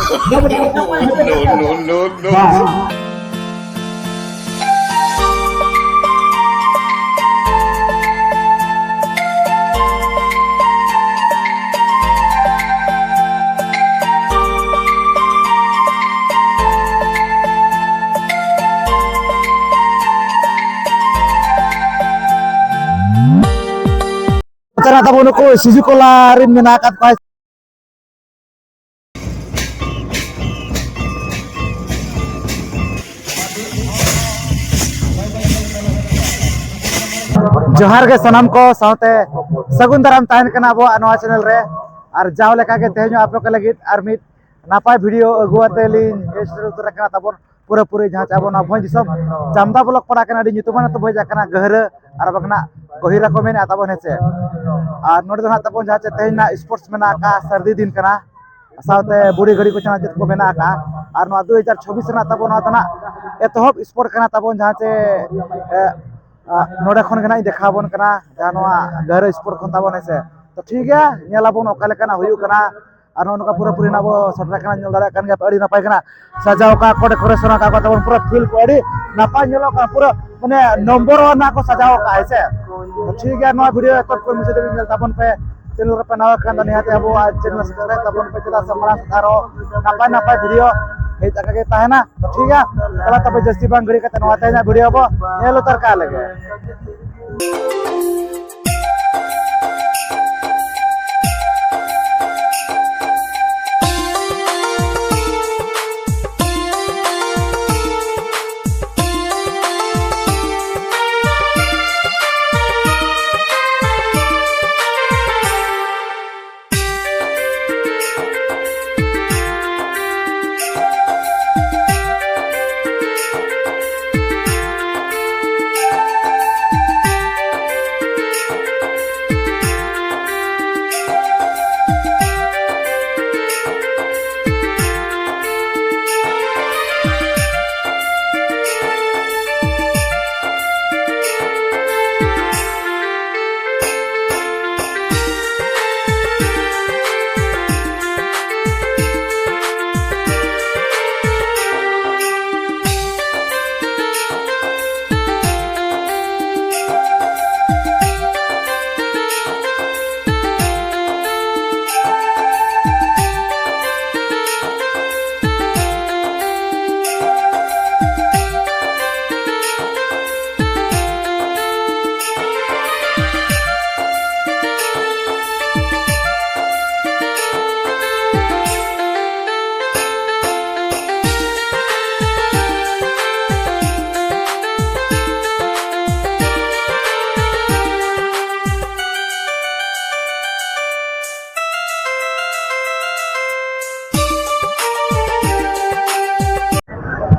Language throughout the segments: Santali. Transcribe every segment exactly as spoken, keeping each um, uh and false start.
No, no, no, no. ᱠᱟᱱᱟ ᱛᱟᱵᱚᱱ ᱱᱩᱠᱩ ᱥᱤᱡᱩ ᱠᱚᱞᱟ ᱨᱮᱱ ᱢᱮᱱᱟᱜ ᱟᱠᱟᱫ ᱠᱚᱣᱟ᱾ ᱡᱚᱦᱟᱨ ᱜᱮ ᱥᱟᱱᱟᱢ ᱠᱚ ᱥᱟᱶᱛᱮ ᱥᱟᱹᱜᱩᱱ ᱫᱟᱨᱟᱢ ᱛᱟᱦᱮᱱ ᱠᱟᱱᱟ ᱟᱵᱚᱣᱟᱜ ᱱᱚᱣᱟ ᱪᱮᱱᱮᱞ ᱨᱮ᱾ ᱟᱨ ᱡᱟᱣ ᱞᱮᱠᱟ ᱜᱮ ᱛᱮᱦᱮᱧ ᱦᱚᱸ ᱟᱯᱮ ᱠᱚ ᱞᱟᱹᱜᱤᱫ ᱟᱨ ᱢᱤᱫ ᱱᱟᱯᱟᱭ ᱵᱷᱤᱰᱤᱭᱳ ᱟᱹᱜᱩ ᱟᱛᱮ ᱞᱤᱧ ᱦᱮᱡ ᱥᱮᱴᱮᱨ ᱩᱛᱟᱹᱨ ᱟᱠᱟᱱᱟ ᱛᱟᱵᱚᱱ ᱯᱩᱨᱟᱹᱯᱩᱨᱤ ᱡᱟᱦᱟᱸ ᱪᱮ ᱟᱵᱚ ᱱᱚᱣᱟ ᱵᱷᱚᱸᱡᱽ ᱫᱤᱥᱚᱢ ᱪᱟᱢᱫᱟ ᱵᱞᱚᱠ ᱯᱟᱲᱟ ᱠᱟᱱᱟ, ᱟᱹᱰᱤ ᱧᱩᱛᱩᱢᱟᱱ ᱟᱹᱛᱩ ᱵᱷᱚᱸᱡᱽ ᱠᱟᱱᱟ, ᱜᱟᱹᱦᱨᱟᱹ ᱟᱨ ᱵᱟᱝ ᱱᱟᱜ ᱜᱚᱦᱤᱨᱟ ᱠᱚ ᱢᱮᱱᱮᱫᱼᱟ ᱛᱟᱵᱚᱱ, ᱦᱮᱸ ᱥᱮ᱾ ᱟᱨ ᱱᱚᱰᱮ ᱫᱚ ᱱᱟᱜ ᱛᱟᱵᱚᱱ ᱡᱟᱦᱟᱸ ᱪᱮ ᱛᱮᱦᱮᱧ ᱱᱟᱜ ᱥᱯᱳᱨᱴᱥ ᱢᱮᱱᱟᱜ ᱟᱠᱟᱫ, ᱥᱟᱹᱨᱫᱤ ᱫᱤᱱ ᱠᱟᱱᱟ, ᱥᱟᱶᱛᱮ ᱵᱩᱲᱦᱤ ᱜᱷᱟᱹᱲᱤ ᱠᱚ ᱪᱮ ᱪᱮᱫ ᱠᱚ ᱢᱮᱱᱟᱜ ᱟᱠᱟᱫ᱾ ᱟᱨ ᱱᱚᱣᱟ ᱫᱩ ᱦᱟᱡᱟᱨ ᱪᱷᱚᱵᱵᱤᱥ ᱨᱮᱱᱟᱜ ᱛᱟᱵᱚᱱ ᱱᱚᱣᱟ ᱫᱚ ᱱᱟᱜ ᱮᱛᱚᱦᱚᱵ ᱥᱯᱳᱨᱴ ᱠᱟᱱᱟ ᱛᱟᱵᱚᱱ, ᱡᱟᱦᱟᱸ ᱪᱮ, ᱮ, ᱟ, ᱱᱚᱰᱮ ᱠᱷᱚᱱ ᱜᱮ ᱱᱟᱜ ᱤᱧ ᱫᱮᱠᱷᱟᱣ ᱟᱵᱚᱱ ᱠᱟᱱᱟ, ᱡᱟᱦᱟᱸ ᱱᱚᱣᱟ ᱜᱟᱹᱦᱨᱟᱹ ᱥᱯᱳᱨᱴ ᱠᱷᱚᱱ ᱛᱟᱵᱚᱱ, ᱦᱮᱸ ᱥᱮ᱾ ᱛᱚ ᱴᱷᱤᱠ ᱜᱮᱭᱟ, ᱧᱮᱞ ᱟᱵᱚᱱ ᱚᱠᱟ ᱞᱮᱠᱟᱱᱟᱜ ᱦᱩᱭᱩᱜ ᱠᱟᱱᱟ᱾ ᱟᱨ ᱱᱚᱜᱼᱚ ᱱᱚᱝᱠᱟ ᱯᱩᱨᱟᱹ ᱯᱩᱨᱤ ᱱᱟᱜ ᱵᱚ ᱥᱮᱴᱮᱨ ᱟᱠᱟᱱᱟ, ᱧᱮᱞ ᱫᱟᱲᱮᱭᱟᱜ ᱠᱟᱱ ᱜᱮᱭᱟ ᱯᱮ, ᱟᱹᱰᱤ ᱱᱟᱯᱟᱭ ᱠᱟᱱᱟ᱾ ᱥᱟᱡᱟᱣ ᱟᱠᱟᱫ ᱠᱚ, ᱰᱮᱠᱳᱨᱮᱥᱚᱱ ᱟᱠᱟᱫ ᱠᱚ ᱛᱟᱵᱚᱱ ᱯᱩᱨᱟᱹ ᱯᱷᱤᱞᱰ ᱠᱚ ᱟᱹᱰᱤ ᱱᱟᱯᱟᱭ ᱧᱮᱞᱚᱜ ᱠᱟᱱᱟ, ᱯᱩᱨᱟᱹ ᱢᱟᱱᱮ ᱱᱚᱢᱵᱚᱨ ᱳᱣᱟᱱ ᱱᱟᱜ ᱠᱚ ᱥᱟᱡᱟᱣ ᱟᱠᱟᱫ, ᱦᱮᱸ ᱥᱮ᱾ ᱛᱚ ᱴᱷᱤᱠ ᱜᱮᱭᱟ, ᱱᱚᱣᱟ ᱵᱷᱤᱰᱤᱭᱳ ᱮᱛᱚᱦᱚᱵ ᱠᱷᱚᱱ ᱢᱩᱪᱟᱹᱫ ᱫᱷᱟᱹᱵᱤᱡ ᱧᱮᱞ ᱛᱟᱵᱚᱱ ᱯᱮ᱾ ᱪᱮᱱᱮᱞ ᱨᱮᱯᱮ ᱱᱟᱣᱟ ᱠᱷᱟᱱ ᱫᱚ ᱱᱤᱦᱟᱹᱛ ᱟᱵᱚᱣᱟᱜ ᱪᱮᱱᱮᱞ ᱥᱟᱵᱥᱠᱨᱟᱭᱤᱵ ᱛᱟᱵᱚᱱ ᱯᱮ, ᱪᱮᱫᱟᱜ ᱥᱮ ᱢᱟᱲᱟᱝ ᱥᱮᱫ ᱟᱨᱚ ᱱᱟᱯᱟᱭ ᱱᱟᱯᱟᱭ ᱵᱷᱤᱰᱤᱭᱳ ᱦᱮᱡ ᱟᱠᱟ ᱜᱮ ᱛᱟᱦᱮᱱᱟ᱾ ᱛᱚ ᱴᱷᱤᱠ ᱜᱮᱭᱟ, ᱛᱟᱦᱚᱞᱮ ᱛᱚᱵᱮ ᱡᱟᱹᱥᱛᱤ ᱵᱟᱝ ᱜᱷᱟᱹᱲᱤ ᱠᱟᱛᱮ ᱱᱚᱣᱟ ᱛᱮᱦᱮᱧᱟᱜ ᱵᱷᱤᱰᱤᱭᱳ ᱵᱚ ᱧᱮᱞ ᱩᱛᱟᱹᱨ ᱠᱟᱜ ᱞᱮᱜᱮ᱾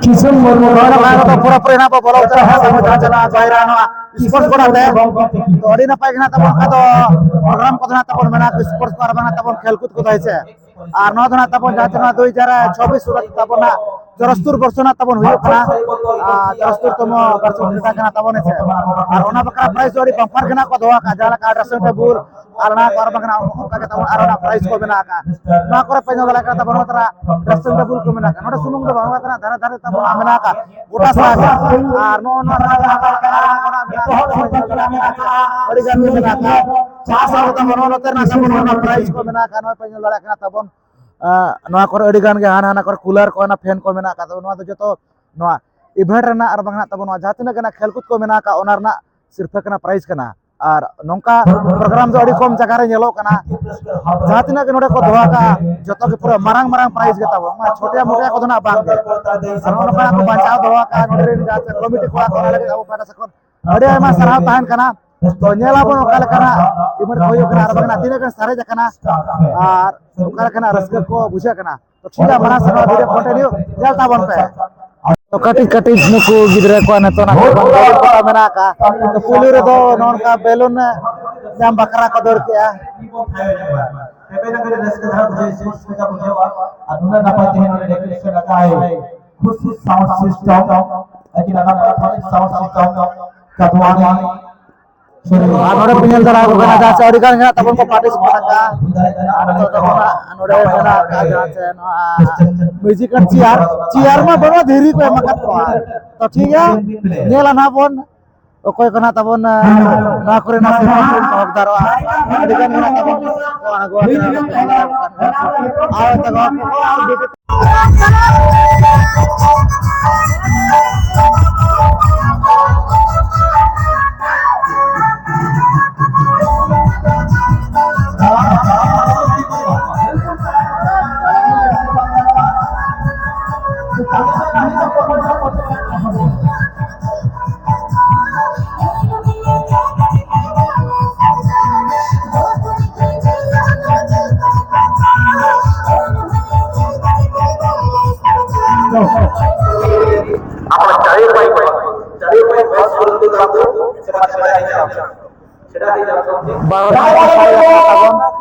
ᱫᱤᱥᱚᱢ ᱢᱩᱨᱢᱩ ᱱᱚᱣᱟ ᱠᱚᱫᱚ ᱯᱩᱨᱟᱹᱯᱩᱨᱤ ᱱᱟᱜ ᱵᱚ ᱵᱚᱞᱚ ᱩᱛᱟᱹᱨ ᱦᱟᱸᱜ ᱥᱟᱹᱢᱩ ᱡᱟᱦᱟᱸ ᱪᱟᱞᱟᱜᱼᱟ ᱵᱟᱭᱨᱟ ᱱᱚᱣᱟ ᱥᱯᱳᱨᱴᱥ ᱜᱚᱰᱟ ᱛᱮ᱾ ᱛᱚ ᱟᱹᱰᱤ ᱱᱟᱯᱟᱭ ᱜᱮ ᱱᱟᱜ ᱛᱟᱵᱚᱱ ᱚᱱᱠᱟ ᱫᱚ ᱯᱨᱳᱜᱨᱟᱢ ᱠᱚᱫᱚ ᱱᱟᱜ ᱛᱟᱵᱚᱱ ᱢᱮᱱᱟᱜᱼᱟ, ᱥᱯᱳᱨᱴᱥ ᱠᱚ ᱟᱨ ᱵᱟᱝ ᱱᱟᱜ ᱛᱟᱵᱚᱱ ᱠᱷᱮᱞ ᱠᱩᱫ ᱠᱚᱫᱚ ᱦᱮᱸ ᱥᱮ᱾ ᱟᱨ ᱱᱚᱣᱟ ᱫᱚ ᱱᱟᱜ ᱛᱟᱵᱚᱱ ᱡᱟᱦᱟᱸ ᱛᱤᱱᱟᱹᱜ ᱫᱩᱭ ᱦᱟᱡᱟᱨ ᱪᱚᱵᱵᱤᱥ ᱥᱩᱨ ᱛᱟᱵᱚᱱ ᱱᱟᱜ ᱪᱚᱨᱚᱥᱛᱩᱨ ᱵᱚᱨᱥᱚ ᱱᱟᱜ ᱛᱟᱵᱚᱱ ᱦᱩᱭᱩᱜ ᱠᱟᱱᱟ, ᱟᱨ ᱪᱚᱨᱚᱥᱛᱩᱨ ᱛᱚᱢᱚ ᱵᱚᱨᱥᱚ ᱠᱷᱮᱞ ᱠᱟᱱᱟ ᱛᱟᱵᱚᱱ ᱦᱮᱸ ᱥᱮ᱾ ᱟᱨ ᱚᱱᱟ ᱵᱟᱠᱷᱨᱟ ᱯᱨᱟᱭᱤᱡᱽ ᱫᱚ ᱟᱹᱰᱤ ᱵᱟᱢᱯᱟᱨ ᱜᱮ ᱱᱟᱜ ᱠᱚ ᱫᱚᱦᱚ ᱟᱠᱟᱫᱼᱟ, ᱡᱟᱦᱟᱸ ᱞᱮᱠᱟ ᱟᱞᱴᱨᱟᱥᱟᱣᱩᱱᱰ ᱴᱮᱵᱩᱞ ᱟᱨ ᱚᱱᱟ ᱠᱚ ᱟᱨ ᱵᱟᱝ ᱱᱟᱜ ᱚᱱᱠᱟ ᱜᱮ ᱛᱟᱵᱚᱱ ᱟᱨ ᱚᱱᱟ ᱯᱨᱟᱭᱤᱡᱽ ᱠᱚ ᱢᱮᱱᱟᱜ ᱟᱠᱟᱫᱼᱟ᱾ ᱱᱚᱣᱟ ᱠᱚᱨᱮ ᱯᱮ ᱧᱮᱞ ᱫᱟᱲᱮᱭᱟᱜ ᱠᱟᱱᱟ ᱛᱟᱵᱚᱱ ᱱᱚᱣᱟ ᱛᱟᱨᱟ ᱰᱨᱮᱥᱤᱝ ᱴᱮᱵᱩᱞ ᱠᱚ ᱢᱮᱱᱟᱜ ᱟᱠᱟᱫᱼᱟ᱾ ᱱᱚᱰᱮ ᱥᱩᱢᱩᱝ ᱫᱚ ᱵᱟᱝ, ᱱᱚᱣᱟ ᱛᱟᱨᱟ ᱫᱷᱟᱨᱮ ᱫᱷᱟᱨᱮ ᱛᱟᱵᱚᱱ ᱢᱮᱱᱟᱜ ᱟᱠᱟᱫᱼᱟ ᱜᱚᱴᱟ ᱥᱟᱦᱟ ᱜᱮ᱾ ᱟᱨ ᱱᱚᱜᱼᱚ ᱱᱚᱣᱟ ᱛᱟᱨᱟ ᱡᱟᱦᱟᱸ ᱠᱚ ᱢᱮᱱᱟᱜ ᱟᱠᱟᱫᱼᱟ, ᱟᱹᱰᱤ ᱜᱟᱱ ᱜᱮ ᱢᱮᱱᱟᱜ ᱟᱠᱟᱫᱼᱟ᱾ ᱪᱟᱥ ᱟᱵᱚ ᱛᱟᱵᱚᱱ ᱱᱚᱣᱟ ᱱᱚᱛᱮ ᱨᱮᱱᱟᱜ ᱛᱟᱵᱚᱱ ᱱᱚᱣᱟ ᱯᱨᱟᱭᱤᱡᱽ ᱠᱚ ᱢᱮᱱᱟᱜ ᱟᱠᱟᱫᱼᱟ, ᱱᱚᱣᱟ ᱯᱮ ᱧᱮᱞ ᱫᱟᱲᱮᱭᱟᱜ ᱠᱟᱱᱟ ᱛᱟᱵᱚᱱ᱾ ᱟᱸ, ᱱᱚᱣᱟ ᱠᱚᱨᱮ ᱟᱹᱰᱤ ᱜᱟᱱ ᱜᱮ ᱦᱟᱱᱟ ᱦᱟᱱᱟ ᱠᱚᱨᱮ ᱠᱩᱞᱟᱨ ᱠᱚ, ᱚᱱᱟ ᱯᱷᱮᱱ ᱠᱚ ᱢᱮᱱᱟᱜ ᱟᱠᱟᱫ ᱛᱟᱵᱚᱱᱟ᱾ ᱱᱚᱣᱟ ᱫᱚ ᱡᱚᱛᱚ ᱱᱚᱣᱟ ᱤᱵᱷᱮᱱᱴ ᱨᱮᱱᱟᱜ ᱟᱨ ᱵᱟᱝ ᱱᱟᱜ ᱛᱟᱵᱚᱱ ᱱᱚᱣᱟ ᱡᱟᱦᱟᱸ ᱛᱤᱱᱟᱹᱜ ᱜᱮ ᱱᱟᱜ ᱠᱷᱮᱞ ᱠᱩᱫ ᱠᱚ ᱢᱮᱱᱟᱜ ᱟᱠᱟᱫ, ᱚᱱᱟ ᱨᱮᱱᱟᱜ ᱥᱤᱨᱯᱷᱟᱹ ᱠᱟᱱᱟ ᱯᱨᱟᱭᱤᱡᱽ ᱠᱟᱱᱟ᱾ ᱟᱨ ᱱᱚᱝᱠᱟ ᱯᱨᱳᱜᱨᱟᱢ ᱫᱚ ᱟᱹᱰᱤ ᱠᱚᱢ ᱡᱟᱭᱜᱟ ᱨᱮ ᱧᱮᱞᱚᱜ ᱠᱟᱱᱟ᱾ ᱡᱟᱦᱟᱸ ᱛᱤᱱᱟᱹᱜ ᱜᱮ ᱱᱚᱰᱮ ᱠᱚ ᱫᱚᱦᱚ ᱟᱠᱟᱫᱼᱟ, ᱡᱚᱛᱚ ᱜᱮ ᱯᱩᱨᱟᱹ ᱢᱟᱨᱟᱝ ᱢᱟᱨᱟᱝ ᱯᱨᱟᱭᱤᱡᱽ ᱜᱮ ᱛᱟᱵᱚᱱ, ᱢᱟᱱᱮ ᱪᱷᱳᱴᱤᱭᱟ ᱢᱳᱴᱤᱭᱟ ᱠᱚᱫᱚ ᱱᱟᱜ ᱵᱟᱝ ᱜᱮ᱾ ᱟᱨ ᱱᱚᱜᱼᱚ ᱱᱚᱝᱠᱟ ᱠᱚ ᱵᱟᱧᱪᱟᱣ ᱫᱚᱦᱚ ᱟᱠᱟᱫᱼᱟ ᱱᱚᱰᱮ ᱨᱮᱱ ᱡᱟᱦᱟᱸ ᱠᱚᱢᱤᱴᱤ ᱠᱚᱲᱟ ᱠᱚ, ᱚᱱᱟ ᱞᱟᱹᱜᱤᱫ ᱟᱵᱚ ᱯᱟᱦᱴᱟ ᱥᱮᱫ ᱠᱷᱚᱱ ᱟᱹᱰᱤ ᱟᱭᱢᱟ ᱥᱟᱨᱦᱟᱣ ᱛᱟᱦᱮᱱ ᱠᱟᱱᱟ᱾ ᱛᱚ ᱧᱮᱞ ᱟᱵᱚᱱ ᱚᱠᱟ ᱞᱮᱠᱟᱱᱟᱜ ᱤᱵᱷᱮᱱᱴ ᱠᱚ ᱦᱩᱭᱩᱜ ᱠᱟᱱᱟ ᱟᱨ ᱵᱟᱝ ᱛᱤᱱᱟᱹᱜ ᱜᱟᱱ ᱥᱟᱨᱮᱡ ᱟᱠᱟᱱᱟ᱾ ᱟᱨ ᱚᱠᱟ ᱞᱮᱠᱟᱱᱟᱜ ᱨᱟᱹᱥᱠᱟᱹ ᱠᱚ ᱵᱩᱡᱷᱟᱹᱜ ᱠᱟᱱᱟ᱾ ᱛᱚ ᱴᱷᱤᱠ ᱜᱮᱭᱟ, ᱢᱟᱲᱟᱝ ᱥᱮᱫ ᱱᱚᱣᱟ ᱵᱷᱤᱰᱤᱭᱳ ᱠᱚᱱᱴᱤᱱᱤᱭᱩ ᱧᱮᱞ ᱛᱟᱵᱚᱱ ᱯᱮ᱾ ᱛᱚ ᱠᱟᱹᱴᱤᱡ ᱠᱟᱹᱴᱤᱡ ᱱᱩᱠᱩ ᱜᱤᱫᱽᱨᱟᱹ ᱠᱚᱣᱟᱜ ᱱᱤᱛᱚᱜ ᱱᱟᱜ ᱜᱟᱹᱰᱤ ᱠᱚ ᱢᱮᱱᱟᱜ ᱟᱠᱟᱫᱼᱟ᱾ ᱛᱚ ᱯᱩᱭᱞᱩ ᱨᱮᱫᱚ ᱱᱚᱜᱼᱚ ᱱᱚᱝᱠᱟ ᱵᱮᱞᱩᱱ ᱧᱟᱢ ᱵᱟᱠᱷᱨᱟ ᱠᱚ ᱫᱟᱹᱲ ᱠᱮᱜᱼᱟ᱾ ᱟᱨ ᱱᱩᱱᱟᱹᱜ ᱱᱟᱯᱟᱭ ᱛᱮ ᱱᱚᱰᱮ ᱰᱮᱠᱳᱨᱮᱥᱚᱱ ᱟᱠᱟᱫᱼᱟᱭ ᱠᱷᱩᱥᱤ ᱥᱟᱣᱩᱱᱰ ᱥᱤᱥᱴᱮᱢ, ᱟᱹᱠᱤᱱ ᱟᱜ ᱱᱟᱯᱟᱭ ᱥᱟᱣᱩᱱᱰ ᱥᱤᱥᱴᱮᱢ ᱠᱟᱫᱣᱟᱱᱤ᱾ ᱟᱨ ᱱᱚᱰᱮ ᱯᱮ ᱧᱮᱞ ᱫᱟᱲᱮᱭᱟᱠᱚ ᱠᱟᱱᱟ, ᱡᱟᱦᱟᱸ ᱪᱮ ᱟᱹᱰᱤ ᱜᱟᱱ ᱜᱮ ᱦᱟᱸᱜ ᱛᱟᱵᱚᱱ ᱠᱚ ᱯᱟᱨᱴᱤᱥᱤᱯᱮᱴ ᱟᱠᱟᱫᱼᱟ᱾ ᱟᱨ ᱱᱤᱛᱚᱜ ᱫᱚ ᱦᱟᱸᱜ ᱱᱚᱰᱮ ᱢᱮᱱᱟᱜ ᱟᱠᱟᱫᱼᱟ, ᱡᱟᱦᱟᱸ ᱪᱮ ᱱᱚᱣᱟ ᱢᱤᱭᱩᱡᱤᱠ ᱟᱨ ᱪᱮᱭᱟᱨ, ᱪᱮᱭᱟᱨ ᱢᱟ ᱵᱟᱹᱱᱩᱜᱼᱟ, ᱫᱷᱤᱨᱤ ᱠᱚ ᱮᱢ ᱟᱠᱟᱫ ᱠᱚᱣᱟ᱾ ᱛᱚ ᱴᱷᱤᱠ ᱜᱮᱭᱟ, ᱧᱮᱞᱟ ᱱᱟᱦᱟᱜ ᱵᱚᱱ ᱚᱠᱚᱭ ᱠᱚ ᱱᱟᱦᱟᱜ ᱛᱟᱵᱚᱱ, ᱟᱸ, ᱱᱚᱣᱟ ᱠᱚᱨᱮᱱᱟᱜ ᱥᱮᱨᱣᱟ ᱠᱚ ᱦᱚᱠᱫᱟᱨᱚᱜᱼᱟ᱾ ᱟᱹᱰᱤ ᱜᱟᱱ ᱜᱮ ᱱᱟᱦᱟᱜ ᱛᱟᱵᱚᱱ ᱠᱚ ᱟᱬᱜᱚ ᱟᱠᱟᱱᱟ, ᱟᱨ ᱛᱟᱵᱚᱱ ᱠᱚ ᱟᱵᱚ ᱪᱟᱹᱨᱤ ᱯᱟᱹᱭ ᱠᱚ, ᱪᱟᱹᱨᱤ ᱯᱟᱹᱭ ᱠᱚ ᱥᱩᱨ ᱛᱮ ᱛᱟᱵᱚ ᱥᱮ ᱵᱟᱝ ᱪᱮᱫᱟᱜ ᱦᱮᱡ ᱟᱵᱚᱱ? ᱪᱮᱫᱟᱜ ᱦᱮᱡ ᱟᱵᱚᱱ? ᱵᱟᱨᱚ ᱴᱟᱠᱟ ᱯᱟᱭ ᱮᱢᱟ ᱛᱟᱵᱚᱱ᱾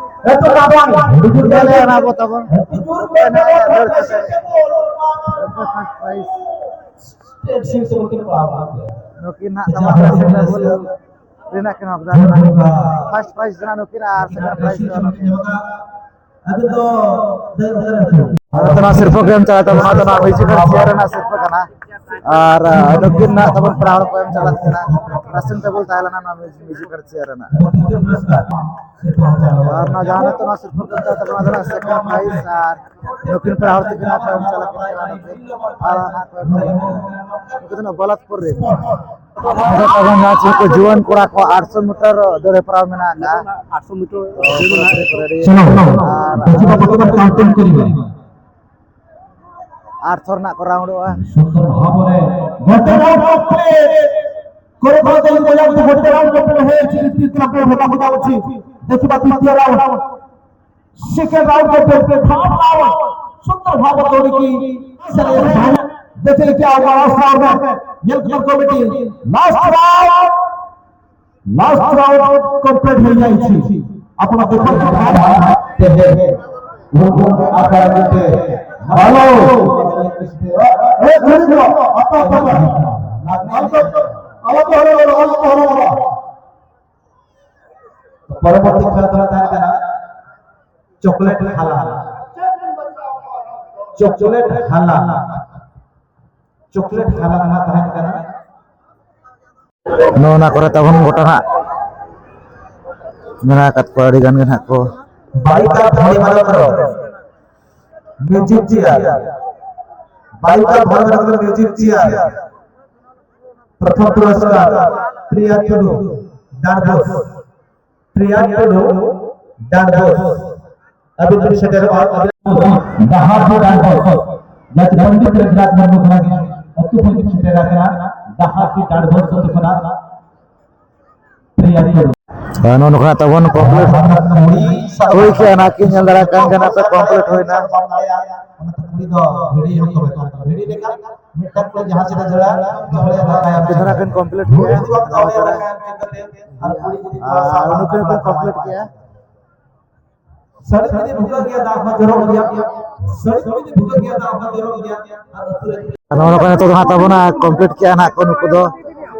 ᱱᱤᱛᱚᱜ ᱟᱵᱚᱣᱟᱜ ᱦᱩᱰᱩᱨ ᱧᱮᱞᱮ ᱮᱢᱟ ᱵᱚ ᱛᱟᱵᱚᱱ᱾ ᱱᱟᱦᱟᱜ ᱫᱟᱹᱲ ᱠᱟᱛᱮ ᱯᱷᱟᱥᱴ ᱯᱨᱟᱭᱤᱡᱽ᱾ ᱥᱴᱮᱴ ᱥᱤᱢ ᱛᱮᱵᱚᱱ ᱠᱤᱱ ᱯᱟᱲᱟᱣ ᱠᱟᱱ ᱜᱮᱭᱟ᱾ ᱱᱩᱠᱤᱱ ᱱᱟᱦᱟᱜ ᱛᱟᱵᱚᱱ ᱰᱨᱮᱥᱤᱝ ᱴᱮᱵᱚᱞ ᱨᱮᱱᱟᱜ ᱠᱤᱱ ᱦᱚᱠᱫᱟᱨ ᱠᱟᱱᱟ᱾ ᱯᱷᱟᱥᱴ ᱯᱨᱟᱭᱤᱡᱽ ᱫᱚ ᱱᱟᱦᱟᱜ ᱱᱩᱠᱤᱱ ᱟᱨ ᱥᱮᱠᱮᱱᱰ ᱯᱨᱟᱭᱤᱡᱽ ᱫᱚ ᱱᱩᱠᱤᱱ᱾ ᱟᱫᱚ ᱫᱚ ᱫᱟᱹᱭ ᱚᱠᱟᱨᱮ ᱟᱹᱛᱩ? ᱟᱫᱚ ᱱᱚᱣᱟ ᱥᱤᱨᱯᱟᱹ ᱜᱮᱢ ᱪᱟᱞᱟᱜ ᱛᱟᱵᱚᱱᱟ, ᱟᱫᱚ ᱱᱚᱣᱟ ᱢᱤᱭᱩᱡᱤᱠ ᱟᱨ ᱪᱮᱭᱟᱨ ᱨᱮᱱᱟᱜ ᱥᱤᱨᱯᱟᱹ ᱠᱟᱱᱟ᱾ ᱟᱨ, ᱟᱨ ᱱᱩᱠᱤᱱ ᱱᱟᱦᱟᱜ ᱛᱟᱵᱚᱱ ᱯᱮᱲᱟ ᱦᱚᱲ ᱠᱚ ᱮᱢ ᱪᱟᱞᱟᱜ ᱠᱟᱱᱟ᱾ ᱰᱨᱮᱥᱤᱝ ᱴᱮᱵᱚᱞ ᱛᱟᱦᱮᱸ ᱞᱮᱱᱟ ᱱᱚᱣᱟ ᱢᱤᱭᱩᱡᱤᱠ ᱟᱨ ᱪᱮᱭᱟᱨ ᱨᱮᱱᱟᱜ᱾ ᱟᱨ ᱱᱚᱣᱟ ᱡᱟᱦᱟᱸ ᱱᱤᱛᱚᱜ ᱱᱚᱣᱟ ᱥᱤᱨᱯᱟᱹ ᱜᱮᱢ ᱪᱟᱞᱟᱜ ᱛᱟᱵᱚᱱᱟ, ᱟᱫᱚ ᱱᱟᱦᱟᱜ ᱥᱮᱠᱮᱱᱰ ᱯᱨᱟᱭᱤᱡᱽ ᱟᱨ ᱱᱩᱠᱤᱱ ᱯᱮᱲᱟ ᱦᱚᱲ ᱛᱟᱹᱠᱤᱱ ᱦᱟᱸᱜ ᱠᱚ ᱮᱢ ᱪᱟᱞᱟᱜ ᱠᱟᱱᱟ, ᱱᱩᱠᱤᱱ ᱟᱨ ᱦᱟᱸᱜ ᱠᱚ ᱮᱢ ᱪᱟᱞᱟᱜ ᱠᱟᱱᱟ᱾ ᱱᱩᱠᱩ ᱫᱚ ᱱᱟᱜ ᱵᱟᱞᱟᱥᱯᱩᱨ ᱨᱮ᱾ ᱱᱚᱰᱮ ᱛᱟᱵᱚᱱ ᱡᱟᱦᱟᱸ ᱪᱮᱫ ᱠᱚ ᱡᱩᱣᱟᱹᱱ ᱠᱚᱲᱟ ᱠᱚ ᱟᱴᱥᱚ ᱢᱤᱴᱟᱨ ᱫᱟᱹᱲ ᱦᱮᱯᱨᱟᱣ ᱢᱮᱱᱟᱜ ᱟᱠᱟᱫᱼᱟ᱾ ᱟᱴᱥᱚ ᱢᱤᱴᱟᱨ ᱫᱟᱹᱲ ᱨᱮᱱᱟᱜ ᱟᱨ ᱵᱚᱨᱛᱚᱢᱟᱱ ᱠᱟᱣᱩᱱᱴᱤᱝ ᱠᱚᱨᱤᱵᱟ᱾ ᱟᱴ ᱛᱷᱚᱨ ᱱᱟᱜ ᱠᱚ ᱨᱟᱣᱩᱱᱰᱚᱜᱼᱟ᱾ ᱥᱩᱱᱫᱚᱨ ᱵᱷᱟᱵᱚᱨᱮ ଗୋଟେ ରାଉଣ୍ଡ କମ୍ପ୍ଲିଟ। କରୁ କରୁ ଦେଇ ଦେଇ ଯାଉଛି, ଗୋଟେ ରାଉଣ୍ଡ କମ୍ପ୍ଲିଟ ହେଇଯାଇଛି। ଦ୍ୱିତୀୟ ରାଉଣ୍ଡ ହେବାକୁ ଯାଉଛି। ଦେଖିବା ଦ୍ୱିତୀୟ round. Second round complete. Third round. ସୁନ୍ଦର ଭାବରେ ଦୌଡ଼ିକି ସେ ଦେଖେଇକି ଆଉ last round. Yellow colour committee last round. Last round complete ହେଇଯାଇଛି। ଆପଣ ଦେଖନ୍ତୁ, ତେବେ ଆପଣଙ୍କ ହ୍ୟାଲୋ। ଏ, ଧୀରେ ଧୀରେ। ଆପ, ଆପ, ଆପ। ଆପ, ଆପ, ଆପ। ପରବର୍ତ୍ତୀ ଖେଳ ତାହେଲେ ତାହେଲେ ଚକୋଲେଟ ହାଲା। ଚକୋଲେଟ ହାଲା। ଚକୋଲେଟ ହାଲା ᱱᱟᱦᱟᱜ ᱛᱟᱦᱮᱱ ᱠᱟᱱᱟ। ᱱᱚᱜᱼᱚ ᱱᱟ ᱠᱚᱨᱮ ᱛᱟᱵᱚᱱ ᱜᱚᱴᱟ ᱦᱟᱸᱜ ᱢᱮᱱᱟᱜ ᱟᱠᱟᱫ ᱠᱚᱣᱟ ᱟᱹᱰᱤ ᱜᱟᱱ ᱜᱮ ᱱᱟᱦᱟᱜ ᱠᱚ᱾ ᱵᱟᱭᱤᱠᱟ ᱵᱷᱟᱹᱲᱤ ᱢᱟᱱᱚᱛ ᱨᱮ ᱢᱤᱭᱩᱡᱤᱠ ᱪᱮᱭᱟᱨ, ᱵᱟᱭᱤᱠᱟ ᱵᱷᱟᱹᱲᱤ ᱢᱟᱱᱚᱛ ᱨᱮ ᱢᱤᱭᱩᱡᱤᱠ ᱪᱮᱭᱟᱨ, ᱯᱨᱚᱛᱷᱚᱢ ᱯᱩᱨᱚᱥᱠᱟᱨ ᱯᱨᱤᱭᱟ ᱴᱩᱰᱩ, ᱰᱟᱸᱰᱵᱳᱥ᱾ ᱯᱨᱤᱭᱟ ᱴᱩᱰᱩ, ᱰᱟᱸᱰᱵᱳᱥ᱾ ᱟᱹᱵᱤᱱ ᱵᱤᱱ ᱥᱮᱴᱮᱨᱚᱜᱼᱟ, ᱟᱹᱵᱤᱱ ᱰᱟᱦᱟᱨᱰᱤ ᱰᱟᱸᱰᱵᱳᱥ᱾ ᱡᱟᱦᱟᱸ ᱪᱮ ᱯᱚᱱᱰᱤᱛ ᱨᱚᱜᱷᱩᱱᱟᱛᱷ ᱢᱩᱨᱢᱩ ᱠᱷᱚᱱᱟᱜ ᱟᱹᱛᱩ ᱠᱷᱚᱱ ᱵᱤᱱ ᱥᱮᱴᱮᱨ ᱟᱠᱟᱱᱟ, ᱰᱟᱦᱟᱨᱰᱤ ᱰᱟᱸᱰᱵᱳᱥ ᱟᱹᱛᱩ ᱠᱷᱚᱱᱟᱜ ᱯᱨᱤᱭᱟ ᱴᱩᱰᱩ᱾ ᱱᱚᱜᱼᱚ ᱱᱚᱝᱠᱟ ᱛᱟᱵᱚᱱ complete ᱦᱩᱭ ᱠᱮᱜᱼᱟ, ᱱᱟᱦᱟᱜ ᱠᱤᱱ ᱧᱮᱞ ᱫᱟᱲᱮᱭᱟᱜ ᱠᱟᱱ ᱜᱮᱭᱟ, ᱱᱟᱦᱟᱜ ᱯᱮ complete ᱦᱩᱭᱱᱟ᱾ ᱚᱱᱟᱛᱮ ᱠᱩᱲᱤ ᱫᱚ ᱵᱷᱤᱲᱤ ᱦᱚᱸᱠᱚ ᱢᱮᱛᱟᱜ ᱠᱟᱱᱟ᱾ ᱵᱷᱤᱲᱤ ᱞᱮᱠᱟ ᱢᱤᱫᱴᱟᱝ ᱠᱩᱲᱤ ᱡᱟᱦᱟᱸ ᱥᱮᱫ ᱮ ᱫᱟᱹᱲᱟ, ᱡᱟᱦᱟᱸ ᱨᱮ ᱫᱟᱠᱟᱭᱟ᱾ ᱠᱤᱱ ᱫᱷᱟᱨᱟ ᱠᱤᱱ complete ᱠᱮᱜᱼᱟ᱾ ᱡᱩᱫᱤ ᱵᱟᱝ ᱫᱟᱲᱮᱭᱟᱜᱼᱟ, ᱮᱱᱠᱷᱟᱱ ᱪᱤᱠᱟᱹᱛᱮ? ᱟᱨ ᱠᱩᱲᱤ ᱡᱩᱫᱤ ᱟᱨ ᱩᱱᱠᱤᱱ ᱦᱚᱸᱠᱤᱱ complete ᱠᱮᱜᱼᱟ᱾ ᱥᱟᱹᱲᱤ ᱡᱩᱫᱤ ᱵᱷᱩᱜᱟᱹᱜ ᱜᱮᱭᱟ, ᱫᱟᱜ ᱦᱚᱸ ᱡᱚᱨᱚᱜ ᱜᱮᱭᱟ᱾ ᱥᱟᱹᱲᱤ ᱡᱩᱫᱤ ᱵᱷᱩᱜᱟᱹᱜ ᱜᱮᱭᱟ, ᱫᱟᱜ ᱦᱚᱸ ᱡᱚᱨᱚᱜ ᱜᱮᱭᱟ᱾ ᱟᱨ ᱟᱹᱛᱩ ᱨᱮ ᱱᱚᱜᱼᱚ ᱱᱚᱝᱠᱟ ᱱᱤᱛᱚᱜ ᱫᱚ ᱦᱟᱸᱜ ᱛᱟᱵᱚᱱᱟ complete ᱠᱮᱜᱼᱟ ᱱᱟᱦᱟᱜ ᱠᱚ ᱱᱩᱠᱩ ᱫᱚ᱾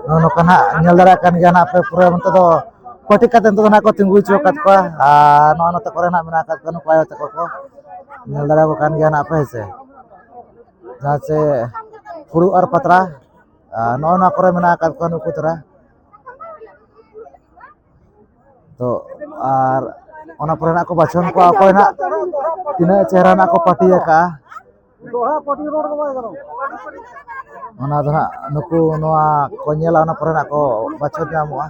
ᱱᱚᱜᱼᱚ ᱱᱚᱝᱠᱟ ᱱᱟᱦᱟᱜ ᱧᱮᱞ ᱫᱟᱲᱮᱭᱟᱜ ᱠᱟᱱ ᱜᱮᱭᱟ ᱱᱟᱦᱟᱜ ᱯᱮ ᱯᱩᱨᱟᱹ ᱚᱱᱛᱮ ᱫᱚ ᱯᱟᱹᱴᱤ ᱠᱟᱛᱮ ᱱᱤᱛᱚᱜ ᱫᱚ ᱱᱟᱦᱟᱜ ᱠᱚ ᱛᱤᱸᱜᱩ ᱦᱚᱪᱚ ᱟᱠᱟᱫ ᱠᱚᱣᱟ᱾ ᱟᱨ ᱱᱚᱜᱼᱚ ᱱᱚᱛᱮ ᱠᱚᱨᱮ ᱱᱟᱦᱟᱜ ᱢᱮᱱᱟᱜ ᱟᱠᱟᱫ ᱠᱚᱣᱟ ᱱᱩᱠᱩ ᱟᱭᱳ ᱛᱟᱠᱚ ᱠᱚ᱾ ᱧᱮᱞ ᱫᱟᱲᱮᱭᱟᱠᱚ ᱠᱟᱱ ᱜᱮᱭᱟ ᱱᱟᱦᱟᱜ ᱯᱮ, ᱦᱮᱸ ᱥᱮ? ᱡᱟᱦᱟᱸ ᱪᱮ ᱯᱷᱩᱲᱩᱜ ᱟᱨ ᱯᱟᱛᱲᱟ, ᱟᱨ ᱱᱚᱜᱼᱚ ᱱᱚᱣᱟ ᱠᱚᱨᱮ ᱢᱮᱱᱟᱜ ᱟᱠᱟᱫ ᱠᱚᱣᱟ ᱱᱩᱠᱩ ᱛᱟᱨᱟ᱾ ᱛᱚ ᱟᱨ ᱚᱱᱟ ᱯᱚᱨᱮ ᱱᱟᱜ ᱠᱚ ᱵᱟᱪᱷᱚᱱ ᱠᱚᱣᱟ ᱚᱠᱚᱭ ᱱᱟᱜ ᱛᱤᱱᱟᱹᱜ ᱪᱮᱦᱨᱟ ᱱᱟᱜ ᱠᱚ ᱯᱟᱹᱴᱤ ᱟᱠᱟᱜᱼᱟ᱾ ᱚᱱᱟ ᱫᱚ ᱦᱟᱸᱜ ᱱᱩᱠᱩ ᱱᱚᱣᱟ ᱠᱚ ᱧᱮᱞᱟ, ᱚᱱᱟ ᱯᱚᱨᱮ ᱱᱟᱜ ᱠᱚ ᱵᱟᱪᱷᱚᱱ ᱧᱟᱢᱚᱜᱼᱟ᱾